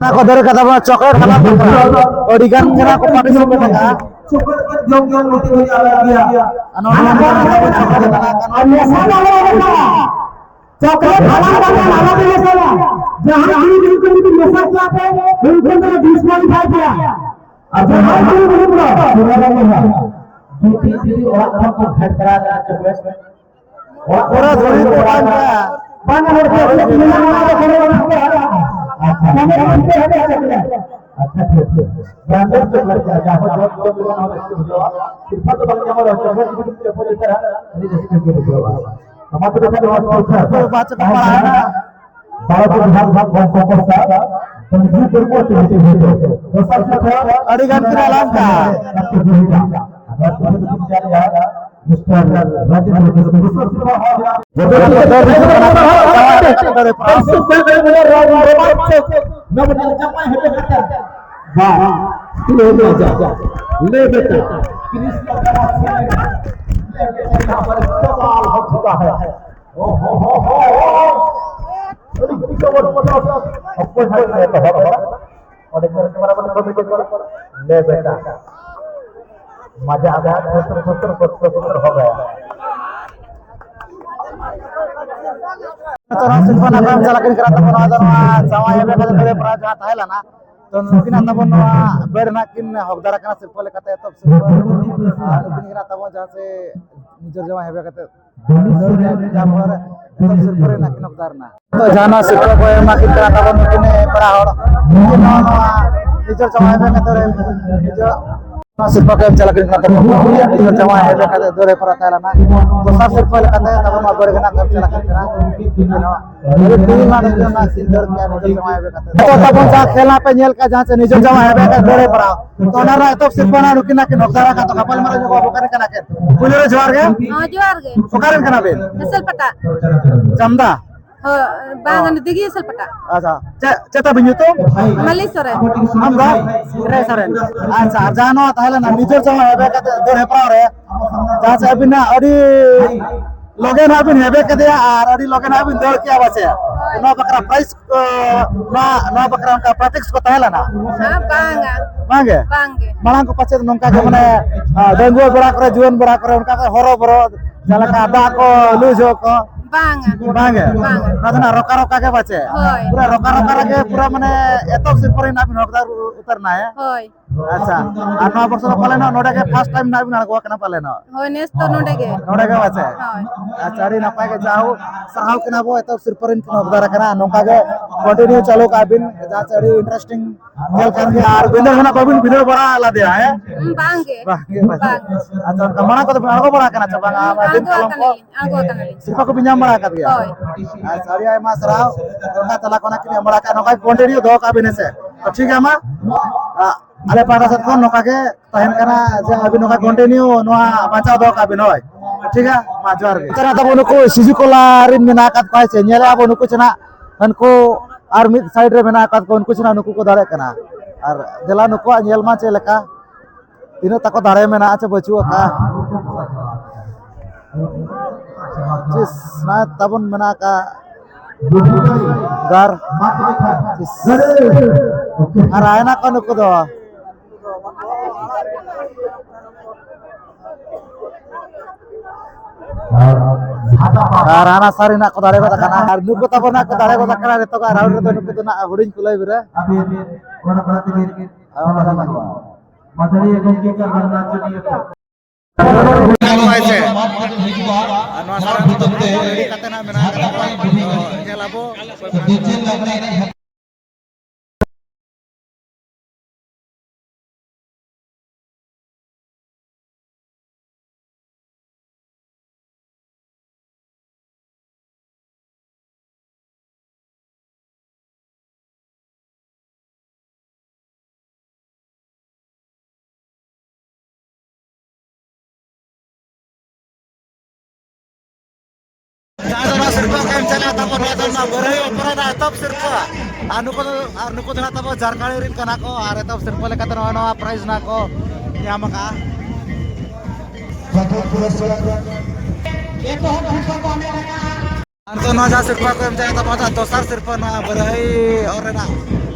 ᱚᱱᱟ ᱠᱚ ᱫᱟᱹᱲ ᱠᱟᱫᱟ ᱵᱚᱱ ᱪᱚᱠᱞᱮᱴ ᱦᱟᱞᱟᱝ ᱵᱟᱠᱷᱨᱟ᱾ ᱟᱹᱰᱤ ᱜᱟᱱ ᱜᱮ ᱱᱟᱜ ᱠᱚ participate ᱟᱠᱟᱜᱼᱟ᱾ ᱟᱨ ᱱᱚᱣᱟ ᱫᱚ ᱪᱚᱠᱞᱮᱴ ᱦᱟᱞᱟᱝ ᱠᱟᱱᱟ᱾ ᱪᱚᱠᱞᱮᱴ ᱦᱟᱞᱟᱝ ᱠᱟᱛᱮ ᱟᱞᱚ ᱯᱮ ᱢᱮᱥᱟᱭᱟ᱾ ᱡᱟᱦᱟᱸ ᱡᱤᱱᱤᱥ ᱩᱱᱠᱩ ᱡᱩᱫᱤ ᱢᱮᱥᱟ ᱠᱚᱣᱟ ᱯᱮ, ᱩᱱᱠᱩ ᱫᱚ disqualify ᱯᱮᱭᱟ᱾ ᱟᱨ ᱡᱟᱦᱟᱸ ᱡᱤᱱᱤᱥ ᱩᱱᱠᱩ ᱫᱚ ᱡᱩᱫᱤ, ᱡᱩᱫᱤ ᱚᱲᱟᱜ ᱠᱷᱚᱱ ᱠᱚ ᱜᱷᱮᱴ ᱵᱟᱲᱟ ᱠᱟᱜᱼᱟ ᱪᱚᱠᱞᱮᱴ, ᱚᱲᱟᱜ ᱯᱩᱨᱟᱹ ᱠᱷᱚᱱ ᱫᱷᱩᱲᱤ ᱠᱚ ᱠᱚ ᱵᱟᱲᱟ ᱠᱟᱱ ᱠᱟᱜᱼᱟ᱾ ᱜᱮᱭᱟ᱾ ᱵᱟᱝ ᱦᱚᱲ ᱠᱚ ᱢᱮᱱᱟ, ᱚᱱᱟ ᱫᱚ ᱠᱚ ᱟᱪᱪᱷᱟ᱾ ᱟᱪᱪᱷᱟ, ᱴᱷᱤᱠ, ᱴᱷᱤᱠ᱾ Branded ᱪᱚᱠᱞᱮᱴ ᱠᱟᱱᱟ, ᱡᱟᱦᱟᱸ ᱠᱚ ᱡᱚᱢ ᱡᱚᱢ ᱞᱮᱠᱷᱟᱱ ᱦᱚᱸ ᱨᱟᱹᱥᱠᱟᱹ ᱵᱩᱡᱷᱟᱹᱜᱼᱟ᱾ ᱥᱤᱨᱯᱟᱹ ᱫᱚ ᱵᱟᱝ ᱧᱟᱢᱚᱜ ᱨᱮᱦᱚᱸ, ᱪᱚᱠᱞᱮᱴ ᱡᱩᱫᱤ ᱯᱮ ᱯᱟᱹᱭᱠᱟᱹᱨᱟ, ᱟᱹᱰᱤ ᱨᱟᱹᱥᱠᱟᱹ ᱜᱮ ᱵᱩᱡᱷᱟᱹᱜᱼᱟ᱾ ᱢᱟ ᱛᱚᱵᱮ ᱠᱷᱟᱱ ᱱᱚᱣᱟ ᱥᱩᱨ ᱠᱷᱟᱱ ᱛᱚ ᱵᱟᱪᱚ ᱠᱚ ᱯᱟᱲᱟᱣ ᱮᱱᱟ᱾ ᱵᱟᱨᱚ ᱠᱚ ᱡᱟᱦᱟᱸ ᱵᱷᱟᱜᱽ ᱵᱷᱟᱜᱽ ᱠᱚ ᱠᱚ ᱥᱟᱵ, ᱵᱟᱹᱧᱪᱤ ᱠᱚ ᱠᱚ ᱛᱮ ᱦᱤᱡᱩᱜ ᱦᱤᱡᱩᱜ᱾ ᱫᱚᱥᱟᱨ ᱥᱮᱫ ᱦᱚᱸ ᱟᱹᱰᱤ ᱜᱟᱱ ᱠᱤᱱ ᱮᱞᱟᱝ ᱠᱟᱜᱼᱟ᱾ ᱰᱟᱠᱛᱟᱨ ᱡᱩᱦᱤᱫᱟ᱾ ᱟᱨ ᱱᱚᱣᱟ ᱠᱚ ᱠᱚ ᱪᱟᱞᱮᱜᱼᱟ, ᱢᱤᱥᱴᱟᱨ ᱨᱟᱡᱮᱱᱫᱨᱚ ᱠᱤᱥᱠᱩ᱾ ᱫᱚᱥᱟᱨ ᱥᱮᱫ ᱦᱚᱸ ᱦᱚᱸ ᱡᱚᱛᱚ ᱠᱤᱪᱷᱩ ᱫᱚ ᱫᱚᱨ ᱦᱤᱡᱩᱜ ᱠᱟᱱᱟ᱾ ᱟᱨ ᱥᱩᱯ ᱵᱮᱞ ᱵᱮᱞ ᱨᱚ-, ᱨᱚ-, ᱨᱚ-, ᱱᱚᱣᱟ ᱵᱚᱱ ᱧᱮᱞ ᱪᱟᱯᱟᱭ ᱦᱮᱡ ᱠᱟᱛᱮ᱾ ᱵᱟᱝ, ᱛᱩᱞᱟᱹᱣ ᱢᱮ ᱡᱟ, ᱡᱟ᱾ ᱞᱮ ᱵᱮᱴᱟ, ᱠᱨᱤᱥᱱᱚ ᱠᱟᱱᱟ ᱥᱮ? ᱞᱮ ᱵᱮᱴᱟ, ᱡᱟᱦᱟᱸ ᱯᱟᱨᱮ ᱠᱟᱢᱟᱞ ᱦᱚ ᱪᱩᱠᱟ ᱦᱮ᱾ ᱚ ᱦᱚ ᱦᱚ ᱦᱚ ᱦᱚ᱾ ᱟᱹᱰᱤ ᱡᱳᱨ ᱡᱚᱵᱚᱨᱫᱚᱥᱛ᱾ ᱚᱠᱚᱭ ᱦᱟᱸᱜ ᱮ ᱮᱛᱚᱦᱚᱵ ᱮᱫᱟ? ᱚᱸᱰᱮ ᱧᱮᱞ ᱠᱟᱢᱮᱨᱟ ᱢᱮᱱ ᱠᱚ ᱢᱤᱫᱴᱮᱱ ᱠᱚ ᱞᱟᱹᱭ ᱵᱮᱴᱟ᱾ ᱢᱟᱡᱟ ᱟᱫᱟ ᱠᱷᱩᱥᱨ ᱠᱷᱩᱥᱨ ᱠᱷᱩᱥᱨ ᱠᱷᱩᱥᱨ ᱦᱚ ᱜᱟᱭᱟ᱾ ᱱᱤᱛᱚᱜ ᱱᱚᱣᱟ ᱥᱤᱨᱯᱟᱹ ᱱᱟᱜᱟᱢ ᱪᱟᱞᱟᱜ ᱠᱤᱱ ᱠᱟᱱᱟ ᱛᱟᱵᱚᱱ, ᱱᱚᱣᱟ ᱫᱚ ᱱᱚᱣᱟ ᱡᱟᱶᱟᱭ ᱦᱮᱵᱮ ᱠᱟᱛᱮ ᱫᱟᱹᱲᱮ ᱯᱟᱲᱟᱣ ᱡᱟᱦᱟᱸ ᱛᱟᱦᱮᱸ ᱞᱮᱱᱟ, ᱛᱚ ᱱᱩᱠᱤᱱᱟᱜ ᱛᱟᱵᱚᱱ ᱱᱚᱣᱟ ᱵᱮᱲ ᱨᱮᱱᱟᱜ ᱠᱤᱱ ᱦᱚᱠᱫᱟᱨ ᱟᱠᱟᱱᱟ ᱥᱤᱨᱯᱟᱹ ᱞᱮᱠᱟᱛᱮ ᱮᱛᱚᱦᱚᱵ ᱥᱤᱨᱯᱟᱹ᱾ ᱟᱨ ᱱᱩᱠᱤᱱ ᱠᱟᱱᱟ ᱛᱟᱵᱚᱱ ᱡᱟᱦᱟᱸ ᱥᱮ ᱱᱤᱡᱮᱨ ᱡᱟᱶᱟᱭ ᱦᱮᱵᱮ ᱠᱟᱛᱮ ᱫᱟᱹᱲ ᱠᱮᱫᱟ ᱠᱤᱱ, ᱡᱟᱦᱟᱸ ᱯᱚᱨ ᱮᱛᱚᱦᱚᱵ ᱥᱤᱨᱯᱟᱹ ᱨᱮᱱᱟᱜ ᱠᱤᱱ ᱦᱚᱠᱫᱟᱨ ᱮᱱᱟ᱾ ᱛᱚ ᱡᱟᱦᱟᱸ ᱱᱚᱣᱟ ᱥᱤᱨᱯᱟᱹ ᱠᱚ ᱮᱢᱟ ᱠᱤᱱ ᱠᱟᱱᱟ ᱛᱟᱵᱚᱱ ᱱᱩᱠᱤᱱ ᱯᱮᱲᱟ ᱦᱚᱲ, ᱱᱩᱠᱤᱱ ᱱᱚᱣᱟ, ᱱᱚᱣᱟ ᱱᱤᱡᱮᱨ ᱡᱟᱶᱟᱭ ᱦᱮᱵᱮ ᱠᱟᱛᱮ ᱱᱤᱡᱮᱨ ᱱᱚᱣᱟ ᱥᱤᱨᱯᱟᱹ ᱠᱚ ᱮᱢ ᱪᱟᱞᱟᱜ ᱠᱟᱱᱟ ᱛᱟᱵᱚᱱ᱾ ᱱᱤᱡᱮᱨ ᱡᱟᱶᱟᱭ ᱦᱮᱵᱮ ᱠᱟᱛᱮ ᱫᱟᱹᱲᱮ ᱯᱟᱲᱟᱣ ᱛᱟᱦᱮᱸ ᱞᱮᱱᱟ᱾ ᱫᱚᱥᱟᱨ ᱥᱤᱨᱯᱟᱹ ᱞᱮᱠᱟᱛᱮ ᱛᱟᱵᱚᱱ ᱱᱚᱣᱟ ᱵᱟᱹᱲ ᱜᱮᱱᱟᱜ ᱮᱢ ᱪᱟᱞᱟᱜ ᱠᱟᱱᱟ᱾ ᱱᱚᱣᱟ ᱟᱹᱰᱤ ᱫᱤᱱ ᱢᱟ ᱱᱤᱡᱮᱨ ᱡᱟᱶᱟᱭ ᱦᱮᱵᱮ ᱠᱟᱛᱮ᱾ ᱱᱤᱛᱚᱜ ᱛᱟᱵᱚᱱ ᱡᱟᱦᱟᱸ ᱠᱷᱮᱞ ᱦᱟᱸᱜ ᱯᱮ ᱧᱮᱞ ᱠᱟᱜᱼᱟ, ᱡᱟᱦᱟᱸ ᱪᱮ ᱱᱤᱡᱮᱨ ᱡᱟᱶᱟᱭ ᱦᱮᱵᱮ ᱠᱟᱛᱮ ᱫᱟᱹᱲᱮ ᱯᱟᱲᱟᱣ᱾ ᱛᱚ ᱚᱱᱟ ᱨᱮᱱᱟᱜ ᱮᱛᱚᱦᱚᱵ ᱥᱤᱨᱯᱟᱹ ᱱᱟᱜ ᱱᱩᱠᱤᱱ ᱱᱟᱜ ᱠᱤᱱ ᱦᱚᱠᱫᱟᱨ ᱟᱠᱟᱫ ᱫᱚ ᱜᱟᱯᱟᱞ ᱢᱟᱨᱟᱣ ᱧᱚᱜ ᱟᱵᱚ ᱠᱟᱱ ᱠᱟᱱᱟ ᱠᱤᱱ᱾ ᱯᱩᱭᱞᱩ ᱨᱮ ᱡᱚᱦᱟᱨ ᱜᱮ᱾ ᱦᱚᱸ, ᱡᱚᱦᱟᱨ ᱜᱮ᱾ ᱚᱠᱟ ᱨᱮᱱ ᱠᱟᱱᱟ ᱵᱤᱱ? ᱦᱮᱥᱮᱞ ᱯᱟᱴᱟ᱾ ᱡᱟᱢᱫᱟ? ᱦᱳᱭ, ᱵᱟᱝ, ᱚ᱾ ᱚᱱᱟ ᱫᱤᱜᱷᱤ ᱦᱮᱥᱮᱞ ᱯᱟᱴᱟ᱾ ᱟᱪᱪᱷᱟ, ᱪᱮᱫ, ᱪᱮᱫ ᱛᱟᱵᱤᱱ ᱧᱩᱛᱩᱢ? ᱢᱟᱹᱞᱤ ᱥᱚᱨᱮᱱ᱾ ᱟᱢ ᱫᱚ? ᱨᱮ ᱥᱚᱨᱮᱱ᱾ ᱟᱪᱪᱷᱟ, ᱟᱨ ᱡᱟᱦᱟᱸ ᱱᱚᱣᱟ ᱛᱟᱦᱮᱸ ᱞᱮᱱᱟ ᱱᱤᱡᱮᱨ ᱡᱟᱶᱟᱭ ᱦᱮᱵᱮ ᱠᱟᱛᱮ ᱫᱟᱹᱲ ᱦᱮᱯᱨᱟᱣ ᱨᱮ, ᱡᱟᱦᱟᱸ ᱪᱮ ᱟᱹᱵᱤᱱᱟᱜ ᱟᱹᱰᱤ ᱞᱚᱜᱮ ᱱᱟᱜ ᱵᱤᱱ ᱦᱮᱵᱮ ᱠᱮᱫᱮᱭᱟ ᱟᱨ ᱟᱹᱰᱤ ᱞᱚᱜᱮ ᱱᱟᱜ ᱵᱤᱱ ᱫᱟᱹᱲ ᱠᱮᱜᱼᱟ ᱯᱟᱪᱮ? ᱱᱚᱣᱟ ᱵᱟᱠᱷᱨᱟ prize ᱠᱚ, ᱱᱚᱣᱟ, ᱱᱚᱣᱟ ᱵᱟᱠᱷᱨᱟ ᱚᱱᱠᱟ practice ᱠᱚ ᱛᱟᱦᱮᱸ ᱞᱮᱱᱟ? ᱦᱮᱸ, ᱵᱟᱝᱟ᱾ ᱵᱟᱝ ᱜᱮ? ᱵᱟᱝ ᱜᱮ᱾ ᱢᱟᱲᱟᱝ ᱠᱚ ᱯᱟᱪᱮᱫ ᱱᱚᱝᱠᱟ ᱜᱮ, ᱢᱟᱱᱮ, ᱟ, ᱰᱟᱺᱜᱩᱣᱟᱹ ᱵᱮᱲᱟ ᱠᱚᱨᱮ, ᱡᱩᱣᱟᱹᱱ ᱵᱮᱲᱟ ᱠᱚᱨᱮ ᱚᱱᱠᱟ ᱠᱚ ᱦᱚᱨᱚ ᱵᱚᱨᱚ, ᱡᱟᱦᱟᱸ ᱞᱮᱠᱟ ᱫᱟᱜ ᱠᱚ ᱞᱩ ᱡᱚᱦᱚᱜ ᱠᱚ? ᱵᱟᱝᱟ᱾ ᱵᱟᱝ ᱜᱮ? ᱵᱟᱝᱟ᱾ ᱱᱚᱣᱟ ᱫᱚ ᱱᱟᱜ ᱨᱚᱠᱟ ᱨᱚᱠᱟ ᱜᱮ ᱯᱟᱪᱮ? ᱦᱳᱭ᱾ ᱯᱩᱨᱟᱹ ᱨᱚᱠᱟ ᱨᱚᱠᱟ ᱨᱮᱜᱮ ᱯᱩᱨᱟᱹ, ᱢᱟᱱᱮ, ᱮᱛᱚᱦᱚᱵ ᱥᱤᱨᱯᱟᱹ ᱨᱮ ᱱᱟᱜ ᱵᱤᱱ ᱦᱚᱠᱫᱟᱨ ᱩᱛᱟᱹᱨ ᱱᱟ, ᱦᱮᱸ? ᱦᱳᱭ᱾ ᱟᱪᱪᱷᱟ, ᱟᱨ ᱱᱚᱣᱟ ᱵᱚᱨᱥᱚ ᱫᱚ ᱯᱟᱞᱮᱱ ᱱᱚᱰᱮ ᱜᱮ first time ᱱᱟᱜ ᱵᱤᱱ ᱟᱬᱜᱚ ᱟᱠᱟᱱᱟ ᱯᱟᱞᱮᱱ? ᱦᱳᱭ, ᱱᱮᱥ ᱫᱚ ᱱᱚᱰᱮ ᱜᱮ᱾ ᱱᱚᱰᱮ ᱜᱮ ᱯᱟᱪᱮ? ᱦᱳᱭ᱾ ᱟᱪᱪᱷᱟ, ᱟᱹᱰᱤ ᱱᱟᱯᱟᱭ ᱜᱮ, ᱡᱟ ᱦᱳᱠ, ᱥᱟᱨᱦᱟᱣ ᱠᱤᱱᱟ ᱵᱚ, ᱮᱛᱚᱦᱚᱵ ᱥᱤᱨᱯᱟᱹ ᱨᱮᱱ ᱠᱤᱱ ᱦᱚᱠᱫᱟᱨ ᱟᱠᱟᱱᱟ, ᱱᱚᱝᱠᱟ ᱜᱮ continue ᱪᱟᱹᱞᱩ ᱠᱟᱜ ᱵᱤᱱ, ᱡᱟᱦᱟᱸ ᱪᱮ ᱟᱹᱰᱤ interesting ᱧᱮᱞ ᱠᱟᱱ ᱜᱮᱭᱟ᱾ ᱟᱨ ᱵᱷᱤᱸᱫᱟᱹᱲ ᱦᱚᱸ ᱱᱟᱜ ᱵᱟᱵᱤᱱ ᱵᱷᱤᱸᱫᱟᱹᱲ ᱵᱟᱲᱟ ᱞᱮᱫᱮᱭᱟ, ᱦᱮᱸ? ᱦᱩᱸ, ᱵᱟᱝ ᱜᱮ᱾ ᱵᱟᱝ ᱜᱮ, ᱵᱟᱝ ᱜᱮ᱾ ᱵᱟᱝ᱾ ᱟᱪᱪᱷᱟ, ᱚᱱᱠᱟ ᱢᱟᱲᱟᱝ ᱠᱚᱫᱚ ᱵᱤᱱ ᱟᱬᱜᱚ ᱵᱟᱲᱟ ᱟᱠᱟᱱᱟ ᱪᱮ ᱵᱟᱝᱟ? ᱟᱬᱜᱚ ᱫᱤᱱ ᱠᱟᱞᱚᱢ ᱠᱚ? ᱟᱠᱟᱱᱟᱞᱤᱧ, ᱟᱬᱜᱚ ᱟᱠᱟᱱᱟᱞᱤᱧ᱾ ᱥᱤᱨᱯᱟᱹ ᱠᱚᱵᱤᱱ ᱧᱟᱢ ᱵᱟᱲᱟ ᱟᱠᱟᱫ ᱜᱮᱭᱟ? ᱦᱳᱭ᱾ ᱟᱪᱪᱷᱟ, ᱟᱹᱰᱤ ᱟᱭᱢᱟ ᱥᱟᱨᱦᱟᱣ᱾ ᱚᱱᱠᱟ ᱛᱟᱞᱟ ᱠᱷᱚᱱᱟᱜ ᱠᱤᱱ ᱮᱢ ᱵᱟᱲᱟ ᱟᱠᱟᱫ, ᱱᱚᱝᱠᱟ continue ᱫᱚᱦᱚ ᱠᱟᱜ ᱵᱤᱱ, ᱦᱮᱸ ᱥᱮ? ᱛᱚ, ᱴᱷᱤᱠ ᱜᱮᱭᱟ, ᱢᱟ᱾ ᱟ, ᱟᱞᱮ ᱯᱟᱦᱴᱟ ᱥᱮᱫ ᱠᱷᱚᱱ ᱱᱚᱝᱠᱟ ᱜᱮ ᱛᱟᱦᱮᱱ ᱠᱟᱱᱟ ᱡᱮ ᱟᱹᱵᱤᱱ ᱱᱚᱝᱠᱟ continue ᱱᱚᱣᱟ ᱵᱟᱧᱪᱟᱣ ᱫᱚᱦᱚ ᱠᱟᱜ ᱵᱤᱱ, ᱦᱳᱭ᱾ ᱴᱷᱤᱠ ᱜᱮᱭᱟ, ᱢᱟ ᱡᱚᱦᱟᱨ ᱜᱮ᱾ ᱱᱮᱛᱟᱨ ᱛᱟᱵᱚ ᱱᱩᱠᱩ ᱥᱤᱡᱩ ᱠᱚᱞᱟ ᱨᱮᱱ ᱢᱮᱱᱟᱜ ᱟᱠᱟᱫ ᱠᱚᱣᱟ, ᱥᱮ ᱧᱮᱞᱮᱜᱼᱟ ᱵᱚ ᱱᱩᱠᱩ ᱪᱮ ᱱᱟᱜ ᱦᱟᱱᱠᱩ ᱟᱨ ᱢᱤᱫ side ᱨᱮ ᱢᱮᱱᱟᱜ ᱟᱠᱟᱫ ᱠᱚᱣᱟ, ᱩᱱᱠᱩ ᱪᱮ ᱱᱟᱜ ᱱᱩᱠᱩ ᱠᱚ ᱫᱟᱲᱮᱜ ᱠᱟᱱᱟ᱾ ᱟᱨ ᱫᱮᱞᱟ ᱱᱩᱠᱩᱣᱟᱜ ᱧᱮᱞ ᱢᱟ ᱪᱮᱫ ᱞᱮᱠᱟ, ᱛᱤᱱᱟᱹᱜ ᱛᱟᱠᱚ ᱫᱟᱲᱮ ᱢᱮᱱᱟᱜᱼᱟ ᱪᱮ ᱵᱟᱹᱪᱩᱜ ᱟᱠᱟᱫᱼᱟ᱾ ᱪᱤᱥ, ᱱᱚᱜᱼᱚᱭ ᱛᱟᱵᱚᱱ ᱢᱮᱱᱟᱜ ᱟᱠᱟᱫ ᱜᱟᱨ᱾ ᱪᱤᱥ᱾ ᱦᱟᱨᱟᱭᱮᱱᱟ ᱠᱚ ᱱᱩᱠᱩ ᱫᱚ᱾ ᱟᱨ ᱦᱟᱱᱟ ᱥᱟᱨ ᱨᱮᱱᱟᱜ ᱠᱚ ᱫᱟᱲᱮ ᱜᱚᱫ ᱟᱠᱟᱱᱟ, ᱟᱨ ᱱᱩᱠᱩ ᱛᱟᱵᱚᱱ ᱦᱟᱸᱜ ᱠᱚ ᱫᱟᱲᱮ ᱜᱚᱫ ᱟᱠᱟᱱᱟ ᱱᱤᱛᱚᱜᱟᱜ ᱨᱟᱣᱩᱱᱰ ᱨᱮᱫᱚ᱾ ᱱᱩᱠᱩ ᱫᱚ ᱱᱟᱜ ᱦᱩᱰᱤᱧ ᱠᱩᱞᱟᱹᱭ ᱵᱮᱨᱮ᱾ ᱟᱨ ᱱᱚᱣᱟ ᱥᱟᱨ ᱨᱮᱰᱤ ᱠᱟᱛᱮ ᱱᱟᱜ ᱢᱮᱱᱟᱜ ᱟᱠᱟᱫᱟ, ᱧᱮᱞ ᱟᱵᱚ᱾ ᱡᱟᱦᱟᱸ ᱫᱚ ᱱᱚᱣᱟ ᱥᱤᱨᱯᱟᱹ ᱠᱚ ᱮᱢ ᱪᱟᱞᱟᱜ ᱛᱟᱵᱚᱱ, ᱱᱚᱣᱟ ᱫᱚ ᱱᱚᱣᱟ ᱵᱟᱹᱨᱦᱟᱹᱭ ᱚᱯᱮᱨᱟ ᱨᱮᱱᱟᱜ ᱮᱛᱚᱦᱚᱵ ᱥᱤᱨᱯᱟᱹ᱾ ᱟᱨ ᱱᱩᱠᱩ ᱫᱚ, ᱟᱨ ᱱᱩᱠᱩ ᱫᱚ ᱱᱟᱜ ᱛᱟᱵᱚ ᱡᱷᱟᱲᱠᱷᱚᱸᱰ ᱨᱮᱱ ᱠᱟᱱᱟ ᱠᱚ, ᱟᱨ ᱮᱛᱚᱦᱚᱵ ᱥᱤᱨᱯᱟᱹ ᱞᱮᱠᱟᱛᱮ ᱱᱚᱜᱼᱚᱭ ᱱᱚᱣᱟ ᱯᱨᱟᱭᱤᱡᱽ ᱱᱟᱜ ᱠᱚ ᱧᱟᱢ ᱟᱠᱟᱫᱼᱟ᱾ ᱟᱨ ᱱᱤᱛᱚᱜ ᱱᱚᱣᱟ ᱡᱟᱦᱟᱸ ᱥᱤᱨᱯᱟᱹ ᱠᱚ ᱮᱢ ᱪᱟᱞᱟᱜ ᱛᱟᱵᱚᱱᱟ, ᱫᱚᱥᱟᱨ ᱥᱤᱨᱯᱟᱹ ᱱᱚᱣᱟ ᱵᱟᱹᱨᱦᱟᱹᱭ ᱚᱨ ᱨᱮᱱᱟᱜ᱾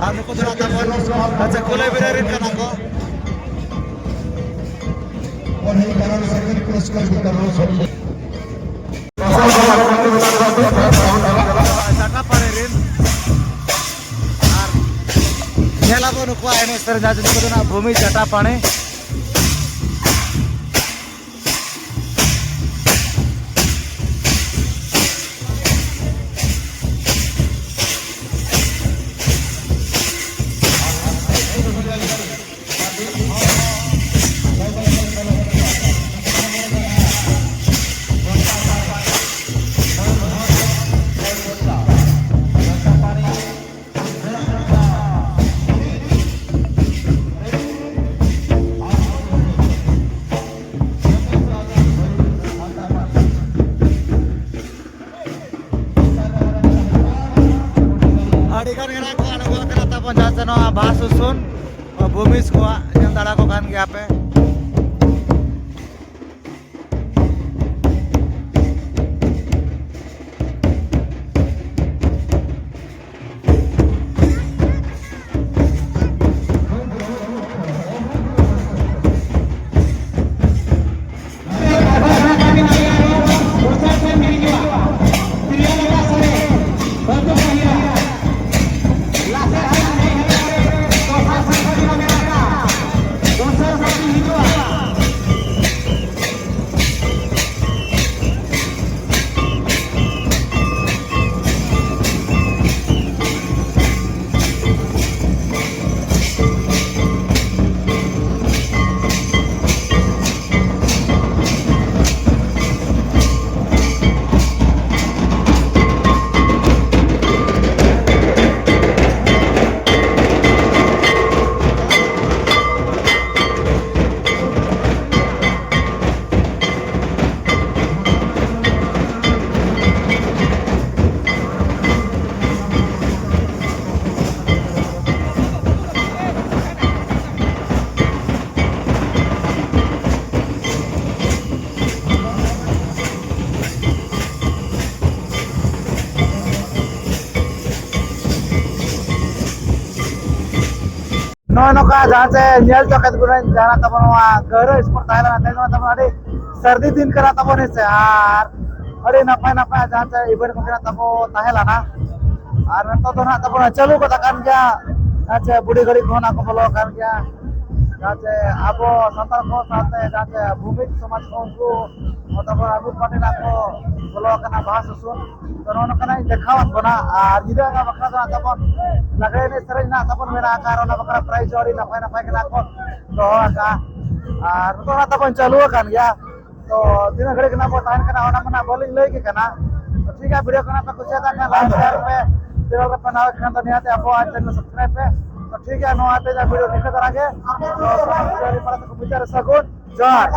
ᱟᱨ ᱱᱩᱠᱩ ᱫᱚ ᱱᱟᱜ ᱛᱟᱵᱚᱱ ᱟᱪᱪᱷᱟ ᱠᱩᱞᱟᱹᱭ ᱵᱤᱨᱟᱹᱨᱤ ᱠᱟᱱᱟ ᱠᱚ᱾ ᱪᱟᱴᱟᱯᱟᱲᱤ ᱨᱮᱱ᱾ ᱟᱨ ᱧᱮᱞ ᱟᱵᱚ ᱱᱩᱠᱩᱣᱟᱜ ᱮᱱᱮᱡ ᱥᱮᱨᱮᱧ, ᱡᱟᱦᱟᱸ ᱱᱩᱠᱩ ᱫᱚ ᱱᱟᱜ ᱵᱷᱩᱢᱤ ᱪᱟᱴᱟᱯᱟᱲᱤ᱾ ᱟᱹᱰᱤ ᱜᱟᱱ ᱜᱮ ᱱᱟᱜ ᱠᱚ ᱟᱬᱜᱚ ᱟᱠᱟᱱᱟ ᱛᱟᱵᱚᱱ, ᱡᱟᱦᱟᱸ ᱥᱮ ᱱᱚᱣᱟ ᱵᱟᱦᱟ ᱥᱩᱥᱩᱱ ᱵᱷᱩᱢᱤᱡᱽ ᱠᱚᱣᱟᱜ, ᱧᱮᱞ ᱫᱟᱲᱮ ᱟᱠᱚ ᱠᱟᱱ ᱜᱮᱭᱟ ᱯᱮ᱾ ᱱᱚᱝᱠᱟ ᱡᱟᱦᱟᱸ ᱪᱮ ᱧᱮᱞ ᱪᱚ ᱠᱮᱫ ᱵᱚᱱᱟᱹᱧ, ᱡᱟᱦᱟᱸ ᱛᱟᱵᱚᱱ ᱱᱚᱣᱟ ᱜᱟᱹᱦᱨᱟᱹ ᱥᱯᱳᱨᱴ ᱛᱟᱦᱮᱸ ᱞᱮᱱᱟ, ᱛᱮᱦᱮᱧ ᱫᱚ ᱛᱟᱵᱚᱱ ᱟᱹᱰᱤ ᱥᱟᱹᱨᱫᱤ ᱫᱤᱱ ᱠᱟᱱᱟ ᱛᱟᱵᱚᱱ, ᱦᱮᱸ ᱥᱮ, ᱟᱨ ᱟᱹᱰᱤ ᱱᱟᱯᱟᱭ ᱱᱟᱯᱟᱭ ᱡᱟᱦᱟᱸ ᱪᱮ ᱤᱵᱷᱮᱱᱴ ᱠᱚ ᱛᱟᱵᱚ ᱛᱟᱦᱮᱸ ᱞᱮᱱᱟ᱾ ᱟᱨ ᱱᱤᱛᱚᱜ ᱫᱚ ᱱᱟᱦᱟᱜ ᱛᱟᱵᱚᱱ ᱪᱟᱹᱞᱩ ᱜᱚᱫ ᱟᱠᱟᱱ ᱜᱮᱭᱟ, ᱡᱟᱦᱟᱸ ᱪᱮ ᱵᱩᱰᱷᱤ ᱜᱟᱹᱰᱤ ᱠᱚᱦᱚᱸ ᱱᱟᱜ ᱠᱚ ᱵᱚᱞᱚ ᱟᱠᱟᱱ ᱜᱮᱭᱟ, ᱡᱟᱦᱟᱸ ᱪᱮ ᱟᱵᱚ ᱥᱟᱱᱛᱟᱲ ᱠᱚ ᱥᱟᱶᱛᱮ ᱡᱟᱦᱟᱸ ᱪᱮ ᱵᱷᱩᱢᱤᱡ ᱥᱚᱢᱟᱡᱽ ᱠᱚ ᱩᱱᱠᱩ ᱛᱟᱵᱚᱱ ᱟᱹᱜᱩ ᱯᱟᱹᱴᱤ ᱱᱟᱜ ᱠᱚ ᱵᱚᱞᱚ ᱟᱠᱟᱱᱟ ᱵᱟᱦᱟ ᱥᱩᱥᱩᱱ᱾ ᱛᱚ ᱱᱚᱜᱼᱚ ᱱᱚᱝᱠᱟᱱᱟᱜ ᱤᱧ ᱫᱮᱠᱷᱟᱣᱟᱫ ᱵᱚᱱᱟ᱾ ᱟᱨ ᱧᱤᱫᱟᱹ ᱟᱸᱜᱟ ᱵᱟᱠᱷᱨᱟ ᱫᱚ ᱦᱟᱸᱜ ᱛᱟᱵᱚᱱ ᱞᱟᱜᱽᱲᱮ ᱮᱱᱮᱡ ᱥᱮᱨᱮᱧ ᱱᱟᱜ ᱛᱟᱵᱚᱱ ᱢᱮᱱᱟᱜ ᱟᱠᱟᱫ, ᱟᱨ ᱚᱱᱟ ᱵᱟᱠᱷᱨᱟ ᱯᱨᱟᱭᱤᱡᱽ ᱦᱚᱸ ᱟᱹᱰᱤ ᱱᱟᱯᱟᱭ ᱱᱟᱯᱟᱭ ᱜᱮ ᱱᱟᱜ ᱠᱚ ᱫᱚᱦᱚ ᱟᱠᱟᱫᱼᱟ᱾ ᱟᱨ ᱱᱤᱛᱚᱜ ᱦᱟᱸᱜ ᱛᱟᱵᱚᱱ ᱪᱟᱹᱞᱩ ᱟᱠᱟᱱ ᱜᱮᱭᱟ᱾ ᱛᱚ ᱛᱤᱱᱟᱹᱜ ᱜᱷᱟᱹᱲᱤᱡ ᱜᱮ ᱱᱟᱜ ᱵᱚᱱ ᱛᱟᱦᱮᱱ ᱠᱟᱱᱟ, ᱚᱱᱟ ᱢᱟ ᱱᱟᱜ ᱵᱟᱹᱞᱤᱧ ᱞᱟᱹᱭ ᱠᱮ ᱠᱟᱱᱟ᱾ ᱛᱚ ᱴᱷᱤᱠ ᱜᱮᱭᱟ, ᱵᱷᱤᱰᱤᱭᱳ ᱠᱚ ᱱᱟᱜ ᱯᱮ ᱠᱩᱥᱤᱭᱟᱫ ᱠᱷᱟᱱ ᱞᱟᱭᱤᱠ ᱥᱮᱭᱟᱨ ᱯᱮ, ᱪᱮᱱᱮᱞ ᱨᱮᱯᱮ ᱱᱟᱣᱟ ᱠᱷᱟᱱ ᱫᱚ ᱱᱤᱦᱟᱹᱛ ᱟᱵᱚᱣᱟᱜ ᱪᱮᱱᱮᱞ ᱥᱟᱵᱥᱠᱨᱟᱭᱤᱵ ᱯᱮ᱾ ᱛᱚ ᱴᱷᱤᱠ ᱜᱮᱭᱟ, ᱱᱚᱣᱟ ᱛᱮ ᱵᱷᱤᱰᱤᱭᱳ ᱱᱤᱝᱠᱟᱹ ᱫᱷᱟᱨᱟ ᱜᱮ᱾ ᱛᱚ ᱥᱚᱢᱟᱡᱽ ᱥᱩᱥᱟᱹᱨᱤᱭᱟᱹ ᱯᱟᱲᱟ ᱛᱮᱠᱚ ᱢᱩᱪᱟᱹᱫ ᱨᱮ ᱥᱟᱹᱜᱩᱱ ᱡᱚᱦᱟᱨ᱾